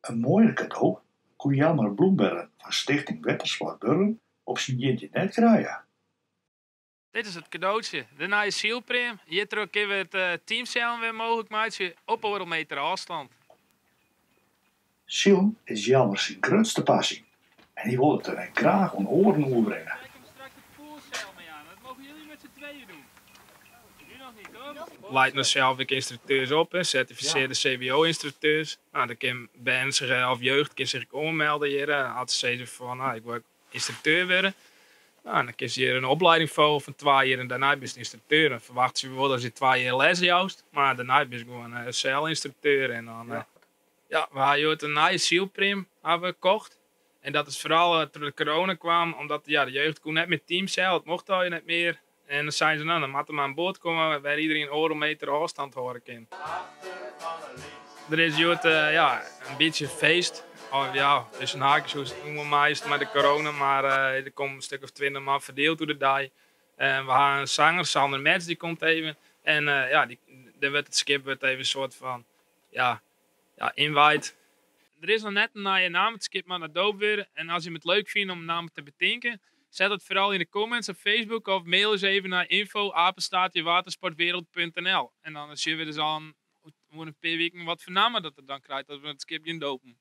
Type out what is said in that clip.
In moaier kado koe Jelmer Bloembergen fan Stichting Wettersport Burgum op syn jierdei net krije. Dit is it kadootsje, de nije sylpream. Hjirtroch kinne we it teamsilen wer mooglik meitsje op oardel meter ôfstân. Silen is Jelmer syn grutste passy en hy wol it dan ek graach oan oaren oerbringe. Leit no sels ek ynstrukteurs op, sertifisearde CBO-ynstrukteurs. No, dan kin bern sich of jeugd kin sich ek oanmelde hjir. As se sizze fan, no, ik wol ek ynstrukteur wurde. No, dan kinst hjir in oplieding folgje fan 2 jier en dêrnei bist ynstrukteur. Dan ferwachtsje we wol dat je 2 jier les joust, mar dêrnei bist gewoan seilynstrukteur. En dan, ja, we ha hjoed in nije sylpream hawwe we kocht. En dat is foaral troch de corona kwam, omdat ja, de jeugd koe net mear teamseile, it mocht allegear net mear. En dan seinen se, no, dan moat der mar in boat komme wêr iderien oardel meter ôfstand hâlde kin. Der is hjoed ja, in bytsje feest. Of ja, tusken haakjes hoe'tst it noeme meist mei de corona, mar der komme in stik of 20 man ferdield oer de dei. En we ha in sanger, Sander Metz, dy komt even. En ja, dy, dêr wurdt it skip wurdt even in soart fan, ja, ja, ynwijd. Der is noch net in nije namme, it skip moat noch doopt wurde. En as jim it leuk fine om in namme te betinken, set it foaral yn de comments op Facebook of mail ús even nei info@watersportwereld.nl. En dan sjogge we dus al oer in pear wiken wat foar namme dat it dan krijt as we it skip gean dopen.